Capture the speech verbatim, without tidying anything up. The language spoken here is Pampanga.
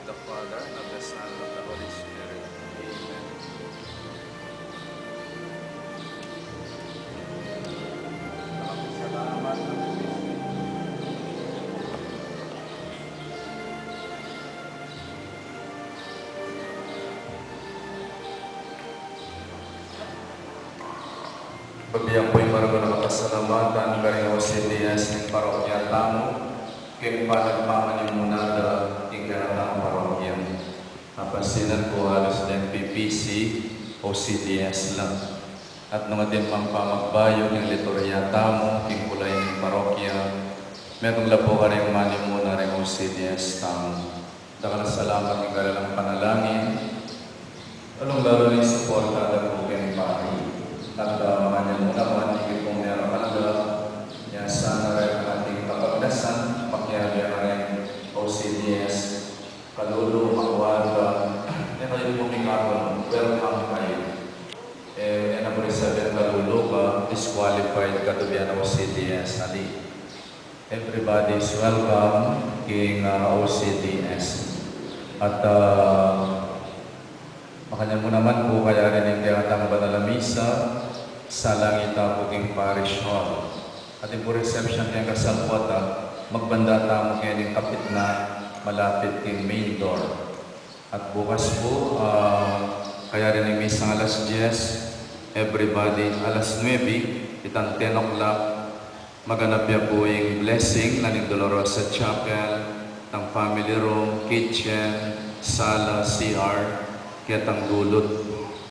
The Father, and of the Son, and of the Holy Spirit. Amen. Bibie ku pu ing maragul a kapasalamatan karing O C D S ning parokya tamu, king panagpamanimuna da king kekatang parokya. Kapansinan ku, halos deng P P C, O C D S la. At nung atin mang pamagbayu king liturhiya tamu king kulay ning parokya, metung la pu karing manimuna ring O C D S tamu. Dakal a salamat king kalelang panalangin, lalung-lalu na ing suporta da pu keng pari. At, ah, makanyan mu naman, ikit pung merakal da, nya sana reng ating kapagnasan, makiabe na ring O C D S, kalulu, makuarta, e kayu pu mikabang, welcome kayu. E, e na pu rin sabyan kalulu ka, disqualified ka tubian O C D S, ali. Everybody is welcome king, ah, O C D S. At, ah, makanyan mu naman pu kayari ning kekatang banal a misa, salang ita pu king parish hall. Atin pu reception keng kasalputan, magbanda tamu kening kapitnan, malapit king main door. At bukas pu, ah, kayari ning misang alas dyes, everybody, alas nuebe, itang ten o'clock, maganap ya pu ing blessing na ning Dolorosa Chapel, tang family room, kitchen, sala, C R, ketang dulut